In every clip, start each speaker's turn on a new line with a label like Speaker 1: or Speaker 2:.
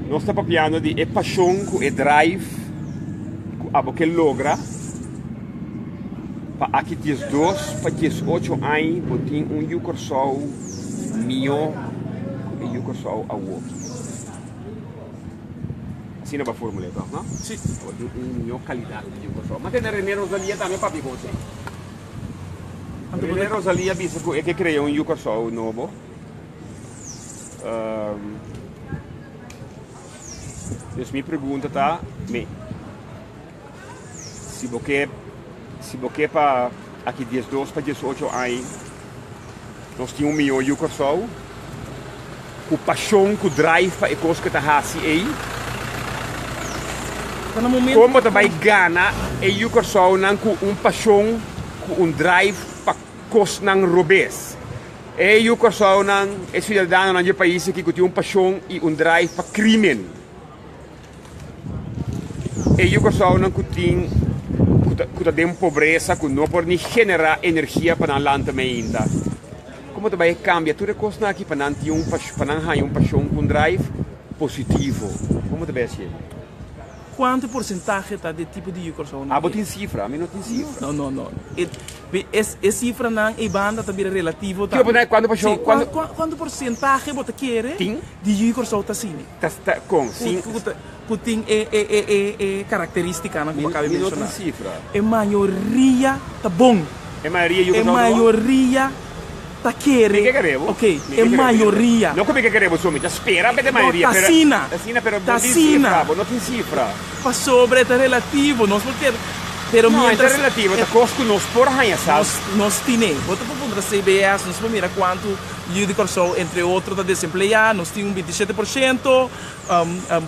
Speaker 1: Nos ta papiando di e pashon ku e drive ku abo ke logra pa aki 12 pa 18 aña bo tin un yu Kòrsou mihó ku e yu Kòrsou awoki. Asina bo a formul'é tòg, no?
Speaker 2: Sí.
Speaker 1: Bo tin un mihó kalidat di yu Kòrsou. Ma tende René Rosalia tambe papia ku esei. René Rosalia bisa ku e ke krea un yu Kòrsou nobo. Dus mi pregunta ta, mi, si bo ke, si bo ke pa aki 12 pa 18 aña nos tin un mihó yu Kòrsou ku pashon, ku drive pa e kos ku e ta hasi ei,
Speaker 2: Ta na momento
Speaker 1: kon bo ta bai gana e yu Kòrsounan ku un pashon, ku un drive pa kosnan robes? E yu Kòrsounan, e siudadanonan di e pais aki ku tin un pashon i un drive pa krimen. E yu Kòrsounan ku tin ku ta ku ta den pobresa ku no por ni generá energia pa nan lanta meinta. Komo ta bai kambia tur e kosnan aki pa nan tin un pa nan haña un pashon ku un drive positivo? Komo ta bai hasié?
Speaker 2: Kuantu porsentahe ta di e tipo di yu Kòrsou nan
Speaker 1: Abo tin sifra, ami no tin sifra.
Speaker 2: No, no, no. E, e sifranan ei banda ta bira relativo
Speaker 1: tambe. Kiko kuantu pashon,
Speaker 2: Si,
Speaker 1: kuantu.
Speaker 2: Kuantu porsentahe bo ta kere
Speaker 1: Tin.
Speaker 2: di yu Kòrsou ta asina?
Speaker 1: Ta, ta, kon? Sin.
Speaker 2: Ku, ku ta, ku tin e, e, e, e, e karakteristikanan ku bo a kaba di
Speaker 1: Mi no tin
Speaker 2: menshoná.
Speaker 1: sifra.
Speaker 2: E mayoria ta bon.
Speaker 1: E mayoria yu
Speaker 2: E
Speaker 1: Kòrsou ta bon?
Speaker 2: mayoria ta kere.
Speaker 1: Mi ke kere bo.
Speaker 2: Ok, e mayoria.
Speaker 1: No ku mi ke kere bo so, mi ta spera pa e mayoria.
Speaker 2: No, ta asina.
Speaker 1: Ta asina, pero bo no tin sifra, bo no tin sifra.
Speaker 2: Pasobra e ta relativo, nos por kere, pero mientras.
Speaker 1: No, e ta relativo, ta kos ku nos por haña sa.
Speaker 2: Nos tine. Bo ta por puntra CBS, nos por mira kuantu yu di Kòrsou entre otro ta desempleá, nos tin un 27%,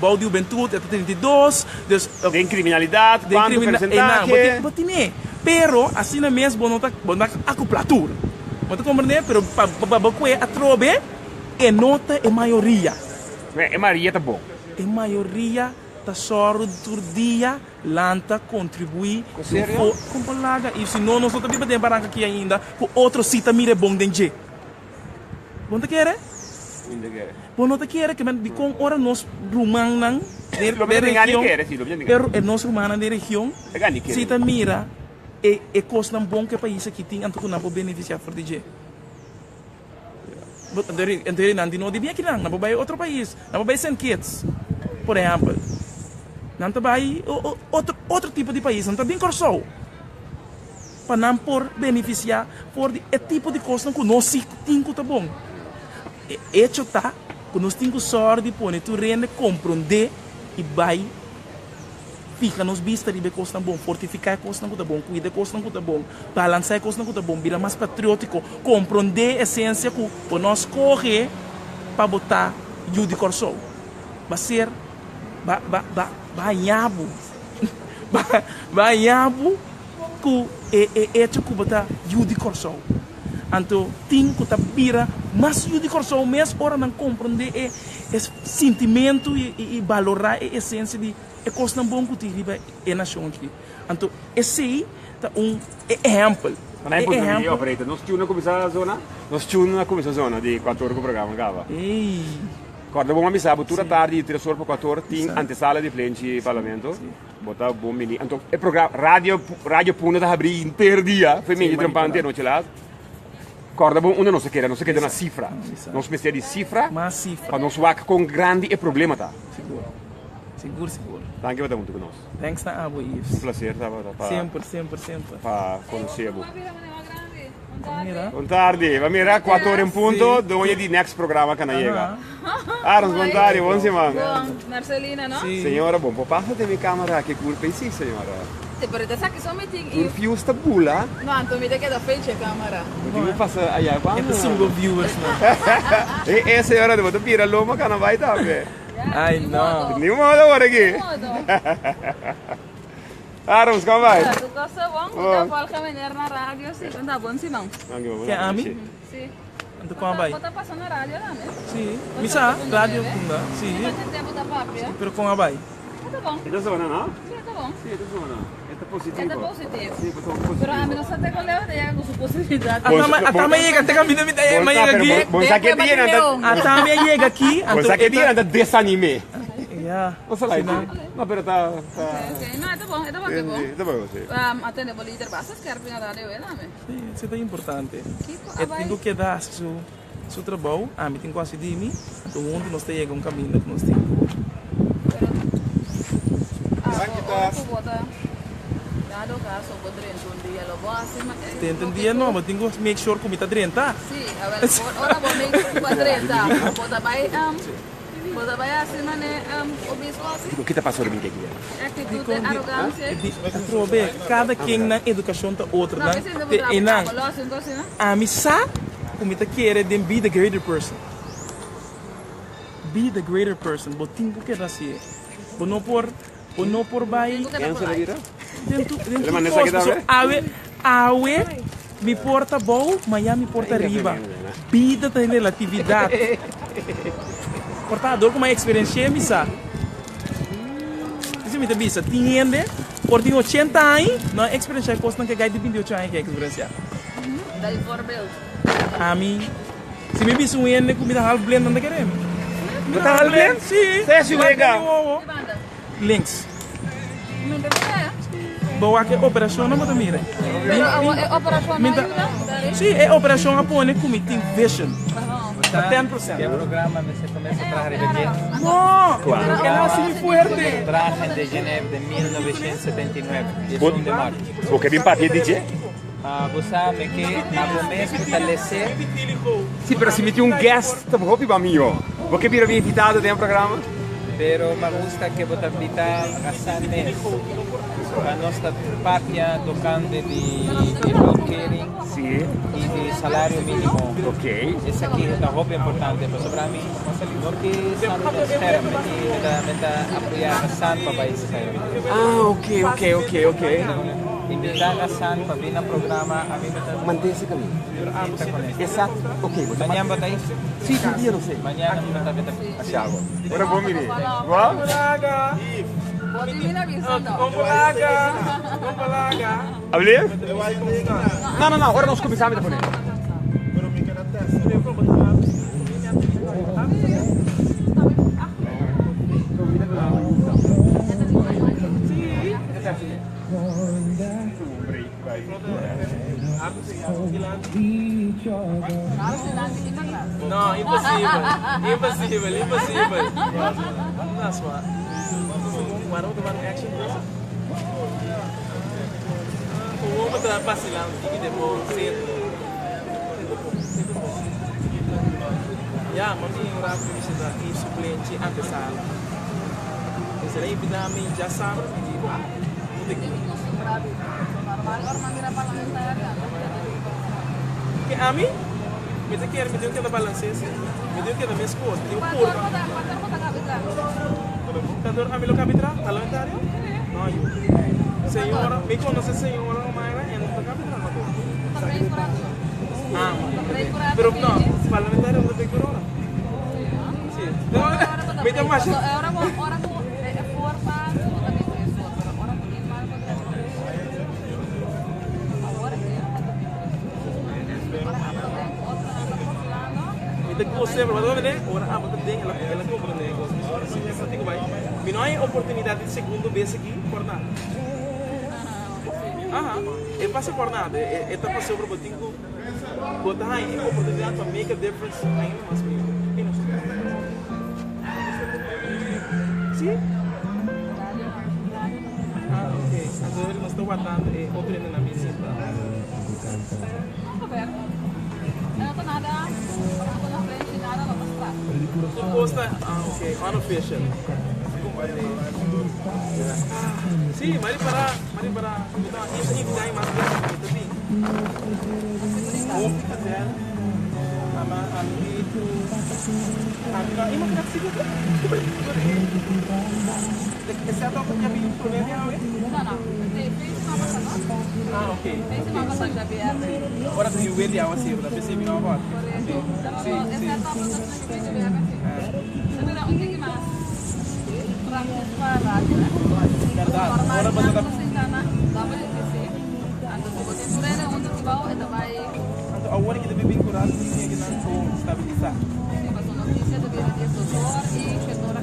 Speaker 2: bou di hubentut e ta 32, dus.
Speaker 1: Den kriminalidat, kuantu persentahe.
Speaker 2: Bo tine. Pero asina mes bo no ta bo no ta akupla tur. Bo ta komprendé? Pero pa pa bo kue atrobe e no ta e mayoria.
Speaker 1: E mayoria ta bon.
Speaker 2: E mayoria ta sòru tur dia lanta kontribuí
Speaker 1: Ku serio?
Speaker 2: Kon por laga i si no nos no ta biba den baranka aki ainda ku otro si ta mira e bon den dje. Bo no ta kere?
Speaker 1: Mi no ta kere.
Speaker 2: Bo no ta kere ke men dikon ora nos rumannan den
Speaker 1: Lo mi ta nenga di
Speaker 2: region
Speaker 1: kere si, lo mi ta nenga.
Speaker 2: e nos rumannan den region si ta mira e e kosnan bon ku e pais aki tin anto ku nan por benefisiá for di dje. Bo anto nan di no di bin aki nan, nan por bai otro pais, nan por bai Saint Kitts por ehèmpel. Nan ta bai otro otro tipo di pais, nan ta bin Kòrsou pa nan por benefisiá for di e tipo di kosnan ku nos si tin ku ta bon. E echo ta ku nos tin ku sòru di pone tur hende komprondé i bai fiha nos bista riba e kosnan bon, fortifiká e kosnan ku ta bon, kuida e kosnan ku ta bon, balansá e kosnan ku ta bon, bira mas patriótiko, komprondé e esensia ku bo no skohe pa bo ta yu di Kòrsou. Ba ser, ba, ba, ba, ba haña bo, ba, ba haña bo ku e e echo ku bo ta yu di Kòrsou. Anto tin ku ta bira mas yu di Kòrsou mes ora nan komprondé e e sintimentu i i balorá e esensia di e kosnan bon ku tin riba e nashon aki. Anto esei ta un e ehèmpel.
Speaker 1: Nan a
Speaker 2: E
Speaker 1: puntra mi,
Speaker 2: ehèmpel.
Speaker 1: Operator, nos tune a kuminsá zona? Nos tune a kuminsá zona di kuator ku programa kaba.
Speaker 2: Ey.
Speaker 1: Kòrda bon a bisa bo tur atardi di tres or pa kuator tin antesala di Plenchi Parlamento. Bo ta bon bini. Anto e programa radio radio Punda ta habri henter dia, fe medio trempan te anochi laat. Corda bon unda nos a keda, nos a keda na cifra. Nos mester di cifra pa nos wak con grandi e problema ta.
Speaker 2: Sigur. Sigur sigur.
Speaker 1: Danki pa ta hunto cu nos.
Speaker 2: Thanks na abo Yves.
Speaker 1: Un placer tabata pa.
Speaker 2: Semper semper semper.
Speaker 1: Pa conoce bo.
Speaker 2: Mira.
Speaker 1: Bon tardi. Ba mira, 4 ora en punto, doña di next programa ka na yega. Arons, bon tardi, bon siman.
Speaker 3: Bon, Marcelina, no?
Speaker 2: Si.
Speaker 1: Señora, bon por pasa den mi camera aki curpa y si, señora.
Speaker 3: Si, pero ta esaki so mi tin
Speaker 1: Tur
Speaker 3: y.
Speaker 1: views ta bula.
Speaker 3: No, anto mi ta keda fecha e camera.
Speaker 1: Bo tin cu pasa aya
Speaker 2: E ta subi bo viewers nan.
Speaker 1: E, e señora, bo ta bira loma ka na bay tambe.
Speaker 2: Ay, no.
Speaker 1: Ni modo awor aki.
Speaker 3: Ni modo.
Speaker 1: Arons, kon bai?
Speaker 3: Ta tur kos ta bon. Mi ta volga meneer na radio si. Ta bon si no?
Speaker 2: Ke ami?
Speaker 3: Si.
Speaker 2: Anto kon a bai?
Speaker 3: Bo ta pasa na radio tambe?
Speaker 2: Si. Mi sa, radio Punda. Si.
Speaker 3: Mi ta tende bo ta papia.
Speaker 2: Pero kon a bai?
Speaker 3: E ta bon.
Speaker 1: E ta zona, no?
Speaker 3: Si, e ta bon.
Speaker 1: Si, e ta zona. E ta positivo.
Speaker 3: E ta positivo.
Speaker 1: Si, bo ta positivo.
Speaker 3: Pero ami no sa te kon leu ta yega ku su positividad.
Speaker 2: Ata mi a yega te kaminda mi ta yega aki.
Speaker 1: Bon sa ke dia nan ta.
Speaker 2: Ata mi a yega aki.
Speaker 1: Bon sa ke dia nan ta desanim'é.
Speaker 2: Ya.
Speaker 1: Nos a like. No, pero ta ta.
Speaker 3: Ok, ok. No, e ta bon, e ta papia bon.
Speaker 1: E ta bon, si.
Speaker 3: A tende bo lider basta skerpi na radio e tambe.
Speaker 2: Si, esei ta importante.
Speaker 3: Kiko a
Speaker 2: E
Speaker 3: bai?
Speaker 2: tin ku keda hasi su su trabou, ami tin ku hasi di mi, anto huntu nos ta yega un kaminda ku nos tin ku.
Speaker 3: Pero abo ora ku bo ta dado kaso bo drenta un dia lo bo hasi ma e
Speaker 2: Drenta un
Speaker 3: loke
Speaker 2: dia
Speaker 3: ku.
Speaker 2: no, bo tin ku make sure ku mi ta drenta.
Speaker 3: Si, awel ora bo make sure ku bo a drenta, bo ta bai. Bo ta bai hasi mane obispo hasi?
Speaker 1: Kiko ta pasa ora mi ke kia?
Speaker 3: Actitud de arrogancia.
Speaker 2: Atrobe, kada ken nan edukashon ta otro.
Speaker 3: No,
Speaker 2: Nan
Speaker 3: mi sinti
Speaker 2: te
Speaker 3: bo traha
Speaker 2: einan.
Speaker 3: bo lo sinti asina.
Speaker 2: Ami sa ku mi ta kere den be the greater person. Be the greater person. Bo tin ku keda hasié. Bo no por, bo no por bai.
Speaker 3: Tin ku keda polite.
Speaker 2: Den tur, den tur kos. Pasobra awe, awe mi por ta bou, maña mi por ta riba. Bida ta relatividad. Por ta dor ku mi a eksperensh'é mi sa. Esei mi ta bisa, tin hende por tin ochenta aña no a eksperenshá e kosnan ku e gai di binti ocho aña ke a eksperensiá.
Speaker 3: Da e voorbeeld.
Speaker 2: Ami, si mi bisa un hende ku mi ta half blind nan ta kere mi. Mi
Speaker 1: Bo ta half blind?
Speaker 2: Si.
Speaker 1: Sesi wega.
Speaker 2: Links. Bo wak e operashon nan bo ta mira.
Speaker 3: Pero awor e operashon no ayuda?
Speaker 2: Si, e operashon a pone ku mi tin vision. Pa 10%.
Speaker 4: E programa mester kuminsá traha riba dje.
Speaker 2: No! El a hasi mi fuerte.
Speaker 4: Trahe de Genève de 1979, 11 de marzo.
Speaker 1: Bo ke bin papia di dje?
Speaker 4: Bo sa me ke abo mes ku ta les'é.
Speaker 1: Si, pero si mi tin un guest ta hopi ba mihó. Bo ke bira mi invitado den e programa?
Speaker 4: Pero mi gusta ke bo ta invitá Hassan mes pa nos ta papia tokante di e loadkering i di salario minimo. Esaki ta hopi importante pasobra ami no ke sali den scherm, mi ta apoyá Hassan pa bai scherm.
Speaker 1: Ah, ok, ok, ok, ok.
Speaker 4: Invitá Hassan pa bin na programa, ami mi ta.
Speaker 1: Mant'é ese kaminda.
Speaker 4: Inta con él.
Speaker 1: Exacto, ok.
Speaker 4: Mañana bo ta ahí?
Speaker 1: Sí, tur dia no sé.
Speaker 4: Mañana mi ta beta.
Speaker 1: Asiago. Ora bo miri. Bo?
Speaker 2: Bolaga. Bolaga. Bolaga.
Speaker 1: Alblief? No, no, no. Ora nos cuminsa mi ta pone.
Speaker 2: No, imposibel. Imposibel, imposibel. Ya, m'a bin un rato bishita e suplenchi antesala. Esei a invita mi djasabra, mi di, ah, no ta kere. Ke ami? Mi ta kere mi tin ku keda balansé si. Mi tin ku keda meskos. Mi tin ku purba. Kantor ami lo kabi tra? Parlamentario? No yu. Señora, mi konosé señora Omaira e no ta kabi tra tampoco. Ah, pero no, parlamentario no ta break por ora. Si. Mi ta masha. Mi ta gosa pero bo ta mende ora abo ta den el a comprende e cos mi si tin cu bay mi no hay oportunidad di segundo bes aki por nada aha e pasa por nada e ta pasobra bo tin cu bo ta hay e oportunidad pa make a difference ainda mas miho y nos si. Ah, ok. Anto nos ta wardando e otro hende na bisita. Tur cos ta, ah, ok, unofficial. Sí, m'a ripara, m'a ripara. Mi ta invita e mas biaha, mi ta bin. Hopi gezellig. Ama, ami ku, ami no a imagina ku sigur ta. E setup ta bin prome di awe?
Speaker 3: No, no. Te fin siman pasa, no?
Speaker 2: Ah, ok.
Speaker 3: Fin siman pasa djabièrnè.
Speaker 2: Ora ta yuwe di awa sero, ta p'esei mi no a bòt.
Speaker 3: Korekto.
Speaker 2: Si,
Speaker 3: E
Speaker 2: si.
Speaker 3: setup ta ta bin djabièrnè, si. Ta bira un tiki mas praktis pa radio, eh.
Speaker 2: Bèrdat.
Speaker 3: Normal,
Speaker 2: Ora boso ta.
Speaker 3: nan ta sinta na WTC. Anto si bo tin tur hende huntu kibou, e ta bai.
Speaker 2: Anto awor ki ta bin ku radio tin hende nan ku stabilisá.
Speaker 3: Si, pasobra notisia ta bira 12 or i 7 ora.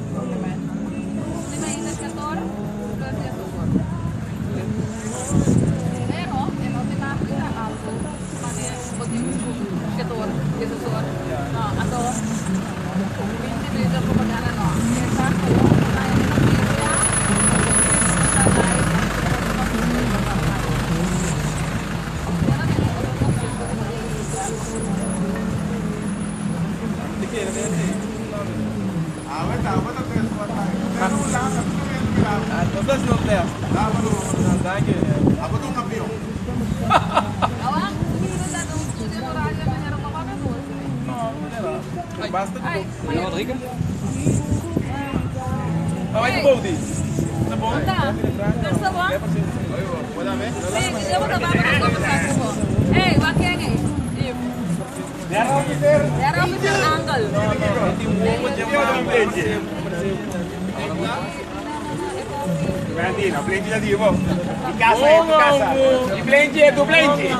Speaker 2: ta haciendo test. Dank je.
Speaker 3: Awa, mi ta un studio no radio manera un papá me
Speaker 2: No, manera. Basta
Speaker 3: Ai,
Speaker 2: di
Speaker 3: mas
Speaker 2: Ah, vai de Boldi. Tá bom?
Speaker 3: Tá. Tá bom? Sí, eu vou trabalhar para conversar com você. Ei, wat ken je?
Speaker 1: Derde officer.
Speaker 3: Derde officer Angel.
Speaker 1: Valentino, plenty da divo. Di casa è tu casa. I plenty è tu plenty.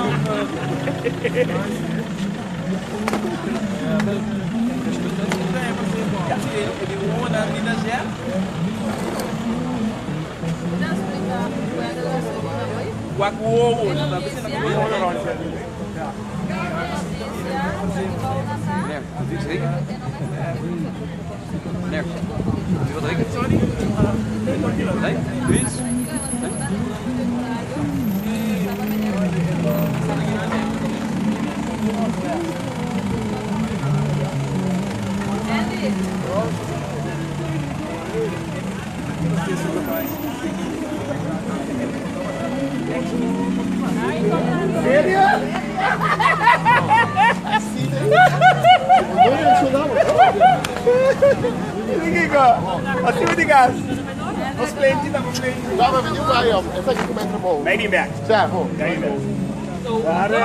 Speaker 2: Wakuo, tá pensando
Speaker 1: Kiko, acima di gas. Os plenty, tá com plenty.
Speaker 5: Dá pra pedir vai, ó. Essa aqui começa bom.
Speaker 1: Made in back.
Speaker 5: Certo.
Speaker 1: Made in back. Claro.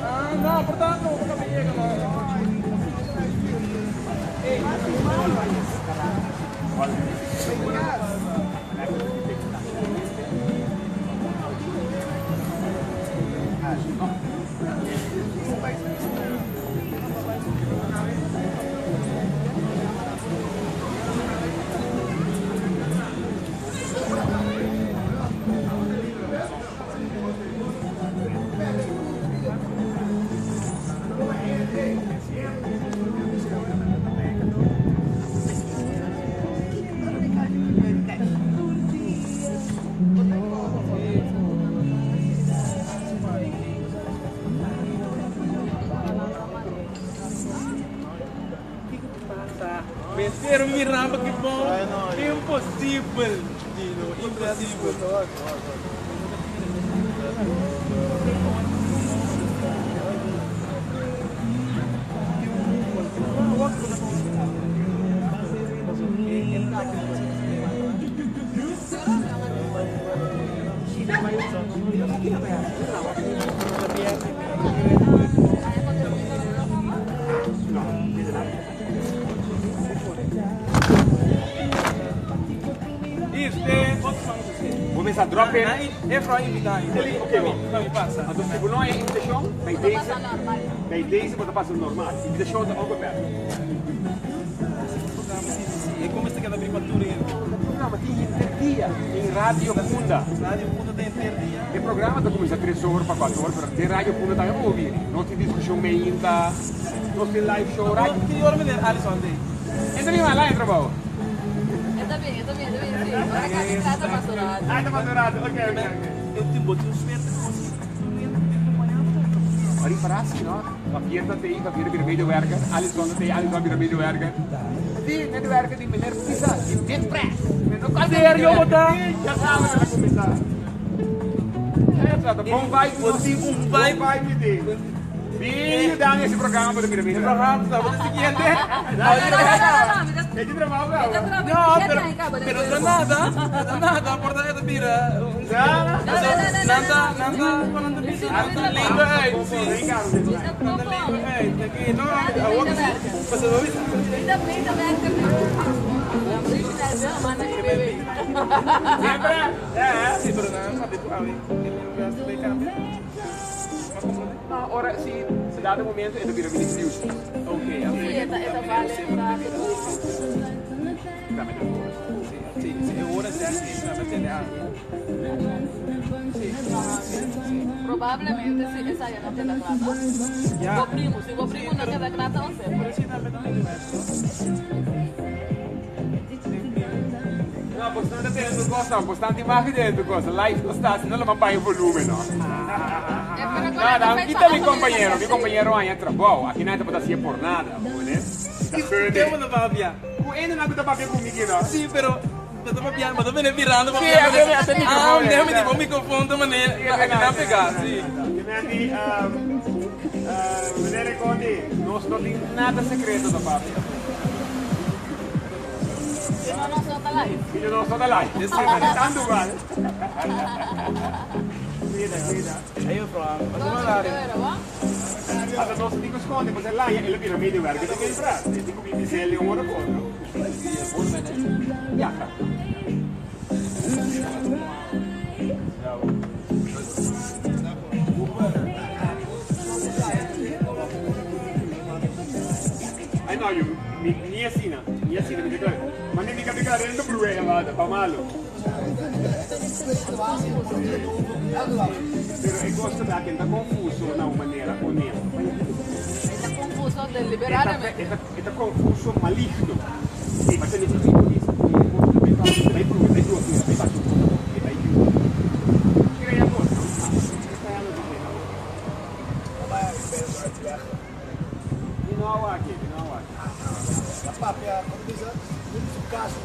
Speaker 2: Ah, não, portanto, não, não chega, não. Vencer mi ramba que bom. Impossível, Dino, impossível. Isso, tem outros vamos assim.
Speaker 1: Vou começar a drop in.
Speaker 2: É para invitar.
Speaker 1: Ok, bom.
Speaker 2: Vai passa.
Speaker 1: Então, se não é invitação, bij deze wordt pas normaal. Invitação is ook beperkt.
Speaker 2: E come sta che da prima tour in
Speaker 1: O programa tem dia em Radio Funda.
Speaker 2: Radio Funda tem dia.
Speaker 1: O programa está começando a 3 horas para 4 horas, mas tem Radio Funda também vou ouvir. Não tem discussão meio ainda, não tem live show. Radio.
Speaker 2: Que hora me der Alisson day?
Speaker 1: Entra ali lá, entra bom.
Speaker 3: Está bem, está bem, está bem, sim. Agora que a casa passou lá.
Speaker 1: Ah, está maturado. Ok, ok, ok.
Speaker 2: Eu tenho botei um suerte com você.
Speaker 1: Maar die verrassing, no? Papier dat tegen, papier weer medewerker. Alisson dat tegen, Alisson weer medewerker. Die medewerker die meneer Pisa, die dit prijs.
Speaker 2: Serio, bota?
Speaker 1: Ja, samen met de commissaris. Ja, dat bom vibe.
Speaker 2: Bom vibe.
Speaker 1: Bom vibe meteen. Wie dan is het programma voor de medewerker?
Speaker 2: Programma, tá bom, siguiente.
Speaker 3: No, no, no, no, no.
Speaker 1: Weet je er wel?
Speaker 2: No, pero, pero de nada, de nada, por de mira.
Speaker 1: Ja?
Speaker 2: Nada, nada, quando nada lindo uit. Sim. Nada lindo uit. Aqui, não, a outra, você não viu?
Speaker 1: Sempre? Ja,
Speaker 2: Sim, pero não, sabe, ele vai bem cambio.
Speaker 1: Nou, ora, zie, se dat moment is het weer een nieuws.
Speaker 2: Ok, Sim, sim, eu ora sim, sim, na TNA.
Speaker 3: Probablemente sí, esa ya no queda clara.
Speaker 2: Ya.
Speaker 3: Vos primo, si vos primo no queda clara, o sea.
Speaker 2: Pero sí, también también.
Speaker 1: Cosa, bastante imagen de tu cosa. Live no está, si no lo va a bajar volumen, no? Nada, quita mi compañero ahí trabajo. Aquí nadie te puede hacer por nada, ¿no?
Speaker 2: Ke bo ta papia?
Speaker 1: Ku ene na ta papia conmigo, no?
Speaker 2: Sí, pero bo ta papia, bo ta bene birando
Speaker 1: Sí, a microfono.
Speaker 2: Ah, déjame tipo microfono manera, pa que na pega, sí.
Speaker 1: Mandy, meneer Conti, nos no tin nada secreto ta papia.
Speaker 3: Si no, nos no ta live.
Speaker 1: Si no, nos no ta live. Tanto igual. Cuida, cuida.
Speaker 2: Hey, juffrouw, wat is er nou?
Speaker 1: Hasta nos tin ku skonde, pues el laña, el bira medewerker di Kempra. E tin ku bibi sel un ora por. Ja, graag. Ay no, yu, mi ni asina, ni asina mi ta kla. Ma mi mi ka rendo prueba, pa malo. Pero e gosto da che ta confuso na un manera honesta.
Speaker 3: E ta confuso deliberadamente.
Speaker 1: E ta confuso maligno. Sì, ma se ne si dice, vai prueba, vai prueba, vai baixo, vai giù. Crea cosa, no? Di nuovo aqui, di nuovo aqui.
Speaker 5: La papia, come dice, su caso.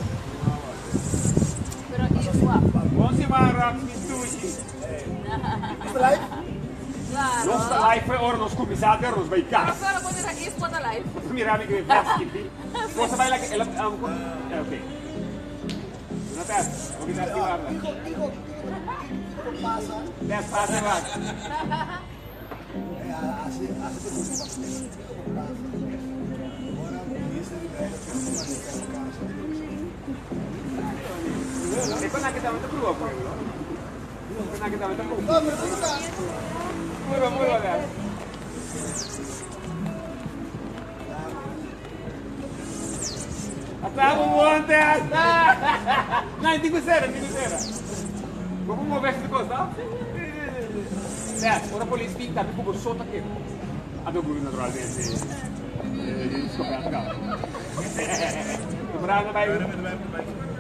Speaker 3: Pero igual.
Speaker 1: Buon siman, Rox, mi sushi.
Speaker 5: Live?
Speaker 3: Claro.
Speaker 1: Nos ta live ora nos comisario nos vai cas.
Speaker 3: Pero pode ser isso pode live.
Speaker 1: Mira mi che vesti. Cosa vai la che ela ok. Una testa, o che testa guarda.
Speaker 5: Dico, dico, dico, pasa.
Speaker 1: Testa pasa guarda.
Speaker 5: Así, así te gusta. Dico, pasa. Ora, ministro di Bello, che non è casa.
Speaker 1: E quando che stava prova quello? Quando che stava prova?
Speaker 5: No, pero tú estás.
Speaker 1: Puro, puro, adesso. Atavo monte, No, dico sera, dico sera. Come muoversi di cosa? Adesso, ora polizia finta, mi cubo sotto che. Ad auguri naturalmente. Scoperto. Bravo, vai.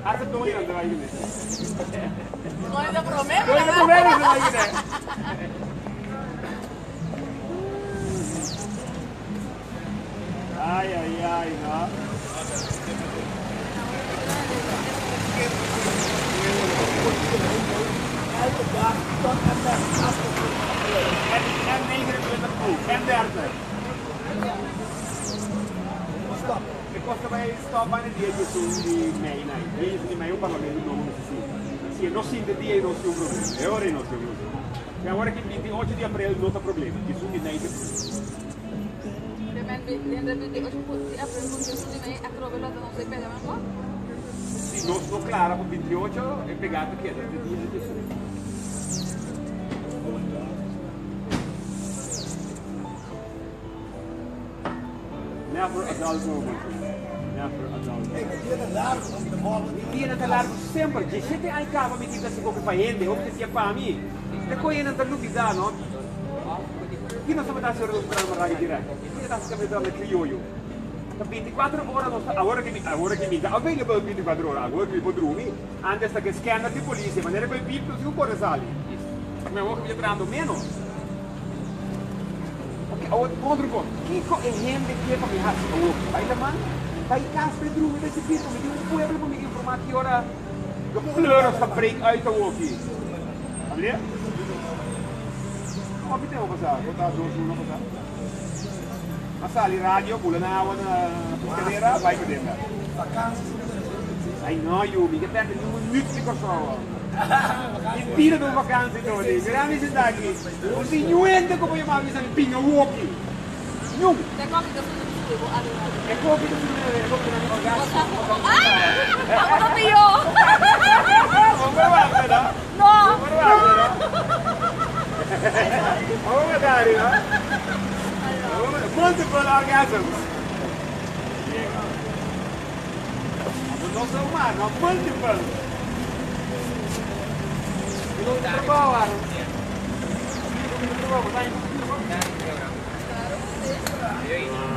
Speaker 1: Hasta Tony non deve aiutare.
Speaker 3: Non è da problema.
Speaker 1: Non è da problema, non deve aiutare. Ai ai ai, no.
Speaker 5: Elke dag tot en met
Speaker 1: En 29 en 30.
Speaker 5: Stop.
Speaker 1: E costa vai stop bijna 10 di mei, nee. 10 di mei o parlamento non si. Sì, non si intende non si un problema. E ora non si un problema. E ora che il 28 di aprile non c'è problema, che su di mei che
Speaker 3: De april di mei a non si pega ma
Speaker 1: Sì, non sto clara con 28 è pegato che è del 10 di su. Never a dull moment. Never a dull moment.
Speaker 5: Dia largo, de bola.
Speaker 1: Dia te largo sempre. Je zit in kamer met die dat ze ook pa hende, ook dat je pa mi. De kon je dan lubida, no? Chi non sa da se rodo per radio diretta. Chi da se capito al criollo. 24 ore non sta, ora che mi da available 24 ore, ora che mi podrumi, antes che scanner di polizia, ma nere quei pip si può sali. Ma ora che mi entrando meno. Ok, outro ponto. Kiko e hende che pa mi hasi o vai da man, vai cas per drumi da chipito, mi di un pueblo mi informar che ora de pleuris sta break uit de woki. Allee? Come abbiamo passato? Wat zo zo nog passato? Ma sali radio, pula na na pescadeira, vai com dentro.
Speaker 5: Vakantie.
Speaker 1: Ai no, io mi che perde un minuto di Kosovo. In tiro di vakantie Tony. Grande si dà qui. Non si niente come io mi sono pigno woki. Nu.
Speaker 3: Te come che sono di
Speaker 1: E come che sono di come non
Speaker 3: Ah! Ako io.
Speaker 1: Come va, no?
Speaker 3: No.
Speaker 1: Come va, no? Oh, magari, no? Multiple orgasms. Non so umano, multiple. Non trabajo. Non trabajo, dai.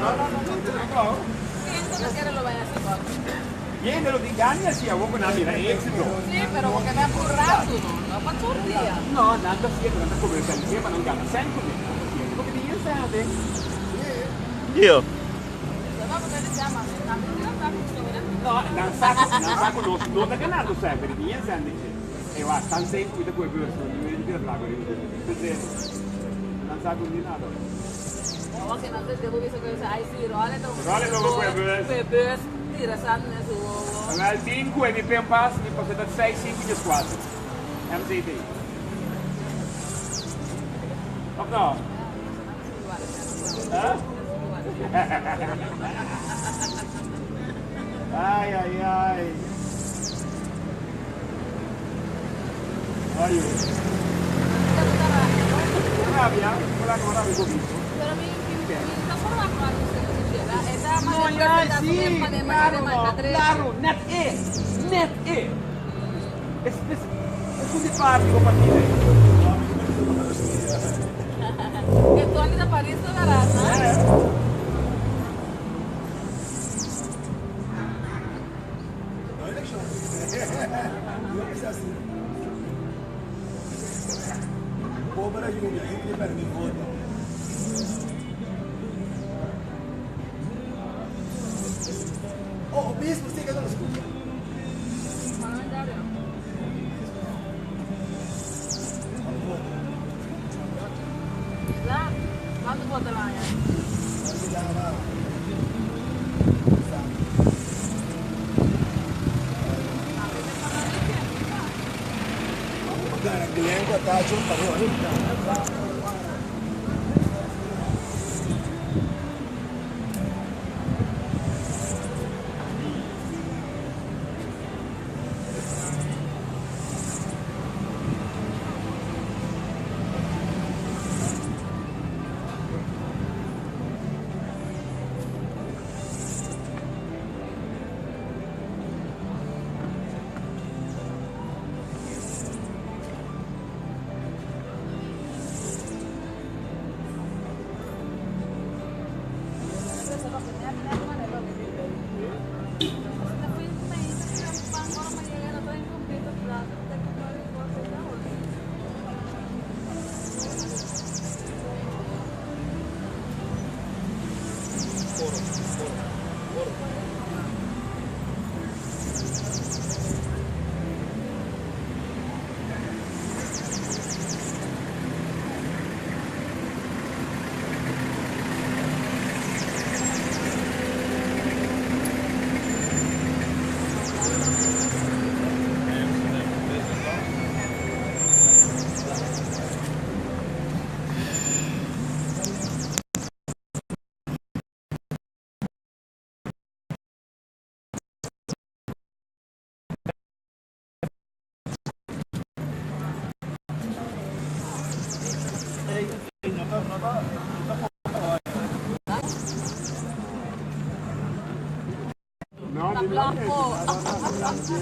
Speaker 1: No, no, no, no trabajo.
Speaker 3: Siento que lo vaya a hacer.
Speaker 1: Hende lo tin gana si awor ku nan mira éksito.
Speaker 3: Sí, pero bo keda por rato, no? No pa tur dia.
Speaker 1: No, nan ta sier ku nan ta komersialis'é pa nan gana sèn kuné. Nan ta sier ku tin hende sèn aden.
Speaker 2: Dio.
Speaker 1: No, nan sa ku nan sa ku nos no ta ganando sèn, pero tin hende sèn den dje. E wak, tan sèn ku mi ta kohe bus, no mi ta tira plaka riba dje. P'esei, nan sa ku no tin nada. Role lo kohe bus. Wel, bin ku e mi pen pas, mi pasa ta seis sinku dieskuater. MCT. Of no? Huh? Ai, ai, ai. Ai, Rabia, hola, no rabia con No, ja, sí, claro, no, claro, net e, net e. Es, es, es un di parti ko partido.
Speaker 3: Que Tony da Paris ta verás, no?
Speaker 1: No,
Speaker 3: Ta blanco.